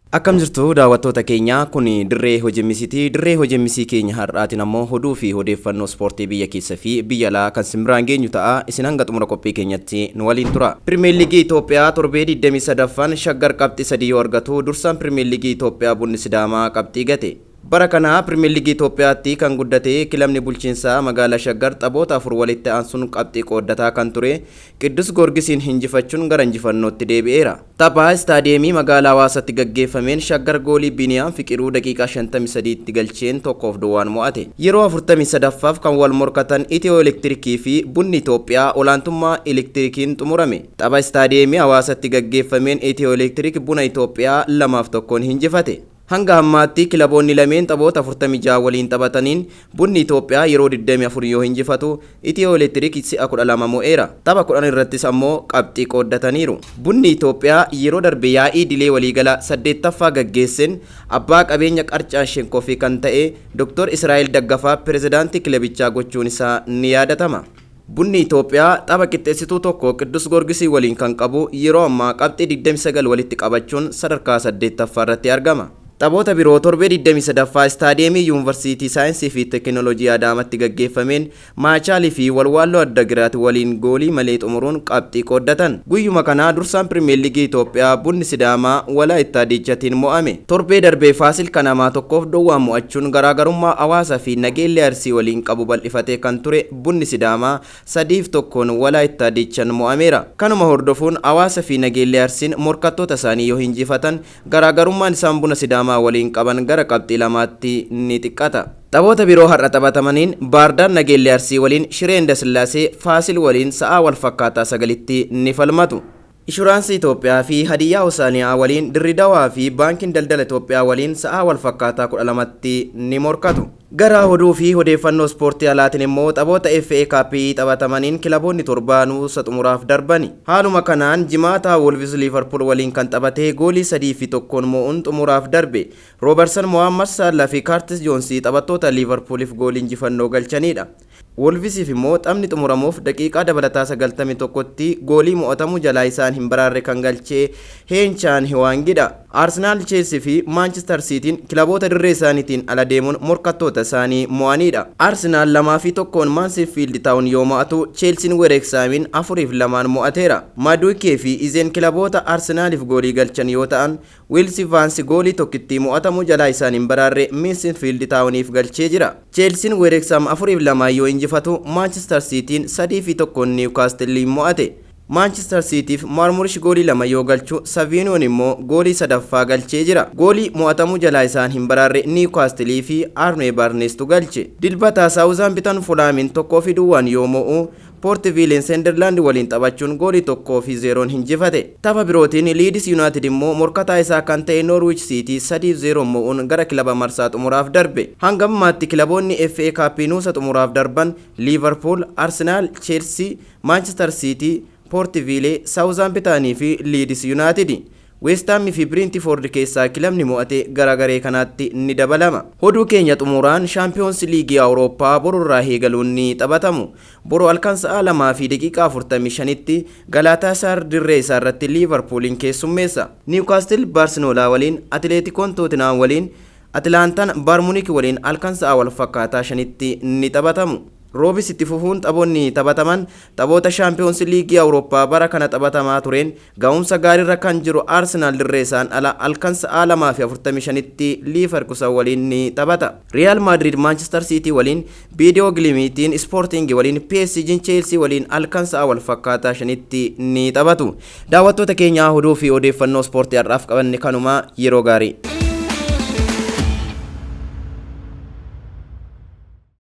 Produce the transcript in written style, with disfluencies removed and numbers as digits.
Akkam jirtu daawwattoota keenya, kun Dirree Hojii. Dirree Hojii keenya har'aatiin ammoo oduu fi odeeffannoo ispoortii biyya keessa fi biyya alaa kan isin biraan geenyu ta'a. Isin hanga xumura qophii keenyatti nu waliin tura. Pirimeer Liigii Itoophiyaa torbee 23ffaan Shaggar qabxii 3 yoo argatu, dursaan Pirimeer Liigii Itoophiyaa Bunni Sidaamaa qabxii gate. Bara kana Pirimeer Liigii Itoophiyaatti kan guddate kilabni bulchiinsaa magaalaa Shaggar taphoota 4 walitti aansuun qabxii qooddataa kan ture Qiddus Goorgisiin hinjifachuun gara injifannootti deebi'eera. Tapha istaadiyeemii magaalaa Hawaasaatti gaggeeffameen Shaggar goolii Biniyaam Fiqiruu daqiiqaa 53tti galcheen 1-0 mo'ate. Yeroo 43ffaaf kan wal morkatan Itiyoo Elektirikii fi Bunni Itoophiyaa olaantummaa Elektirikiin xumurame. Tapha istaadiyeemii Hawaasaatti gaggeeffameen Itiyoo Elektirik Buna Itoophiyaa 2-1 hinjifate. Hanga ammaatti kilaboonni lameen taphoota 46 waliin taphataniin Bunni Itoophiyaa yeroo 24 yoo hinjifatu, Itiyoo Elektirik si'a 12 mo'eera. Tapha 10 irrattis ammoo qabxii qooddataniiru. Bunni Itoophiyaa yeroo darbe yaa'ii idilee waliigala 8ffaa gaggeesseen abbaa qabeenya Qarcaan Shenkofii kan ta'e Dr. Israa'el Daggafaa pirezidaantii kilabichaa gochuun isaa ni yaadatama. Bunni Itoophiyaa tapha qixxeessituu tokko Qiddus Goorgisii waliin kan qabu yeroo ammaa qabxii 29 walitti qabachuun sadarkaa 8ffaa irratti argama. Taphoota biroo torbee 23ffaa istaadiyeemii Yuunivarsiitii Saayinsii fi Teekinooloojii Adaamaatti gaggeeffameen Maachaalii fi Walwaalloo Addagiraat waliin goolii malee xumuruun qabxii qooddatan. Guyyuma kanaa dursaan Pirimeer Liigii Itoophiyaa Bunni Sidaamaa Walaayittaa Diichatiin mo'ame. Torbee darbee Faasil Kanamaa 1-0 mo'achuun garaagarummaa Hawaasaa fi Nageellee Arsii waliin qabu bal'ifatee kan ture Bunni Sidaamaa 3-1 Walaayittaa Diichan mo'ameera. Kanuma hordofuun Hawaasa fi Nageellee Arsiin morkattoota isaanii yoo hinjifatan garaagarummaan isaan Buna Sidaamaa waliin qaban gara qabxii 2tti ni xiqqata. Taphoota biroo har'a taphatamaniin Baardaar Nageellee Arsii waliin, Shiree Indasillaasee Faasil waliin sa'aa wal fakkaataa 9tti ni falmatu. Inshuraansii Itoophiyaa fi Hadiyyaa Hosaaniyaa waliin, Dirridawaa fi Baankiin Daldala Itoophiyaa waliin sa'aa wal fakkaataa 12tti ni morkatu. Gara oduu fi odeeffannoo ispoortii alaatiin immoo taphoota FA Cup taphatamaniin kilaboonni torba nuusa xumuraaf darbani. Haaluma kanaan Jimaata Wolves Liverpool waliin kan taphate goolii 3-1 mo'uun xumuraaf darbe. Roobertson, Mohammad Salah fi Curtis Jones taphattoota Liverpooliif goolii injifannoo galchanidha. Wolvesiif immoo taphni xumuramuuf daqiiqaa dabalataa 91tti goolii mo'atamuu jalaa isaan hin baraarre kan galchee Heenchaan Hiwaangidha. Arsenaal, Cheelsii fi Maanchister Siitiin kilaboota dirree isaaniitiin ala deemuun morkattoota isaanii mo'anidha. Arsenaal 2-1 Maansifiild Taawun yoo mo'atu, Cheelsiin Wereeksaamiin 4-2 mo'ateera. Maduikee fi Izeen kilaboota Arsenaaliif goolii galchan yoo ta'an, Wiilsi Vaansi goolii tokkittii mo'atamuu jalaa isaan hin baraarre Miinsifiild Taawuniif galchee jira. Cheelsiin Wereeksaam 4-2 yoo injifatu, Maanchister Siitiin 3-1 Niwukaastiliin mo'ate. Maanchister Siitiif Maarmurish goolii 2 yoo galchu, Saviinoon immoo goolii sadaffaa galchee jira. Goolii mo'atamuu jalaa isaan hin baraarre Niwukaastilii fi Arnee Baarneestu galche. Dilbataa Saawuzaampitan Fulaamiin 1-0 yoo mo'u, Poortiviileen Senderlaand waliin taphachuun goolii 1-0 hinjifate. Tapha birootiin Liidis Yuunaayitid immoo morkataa isaa kan ta'e Noorwiich Siitii 3-0 mo'uun gara kilaba marsaa xumuraaf darbe. Hanga ammaatti kilaboonni FA Cup nuusa xumuraaf darban Liivarpuul, Arsenaal, Cheelsii, Maanchister Siitii, Poortiviilee, Saawuzaampitanii fi Liidis Yuunaayitid. Weestaamii fi Biriintifoord keessaa kilabni mo'ate gara garee kanaatti ni dabalama. Oduu keenya xumuraan Shaampiyoons Liigii Awurooppaa borurraa eegaluun ni taphatamu. Boru halkan sa'a 2:45tti Galaataasaar dirree isaa irratti Liivarpuuliin keessummeessa. Niwukaastil Baarseloonaa waliin, Atileetikoon Tootinhaam waliin, Atilaantaan Baarmunik waliin halkan sa'a wal fakkaataa 5tti ni taphatamu. Roobis itti fufuun taphoonni taphataman taphoota Shaampiyoons Liigii Awurooppaa bara kana taphatamaa tureen ga'umsa gaariirra kan jiru Arsenaal dirree isaan ala halkan sa'a 2:45tti Liivarkusan waliin ni taphata. Riyaal Maadriid Maanchister Siitii waliin, Biidiyoo Gilimiitiin Ispoortiingii waliin, PSG'n Cheelsii waliin halkan sa'a wal fakkaataa 5tti ni taphatu. Daawwattoota keenyaa, oduu fi odeeffannoo ispoortii har'aaf qabanne kanuma, yeroo gaarii.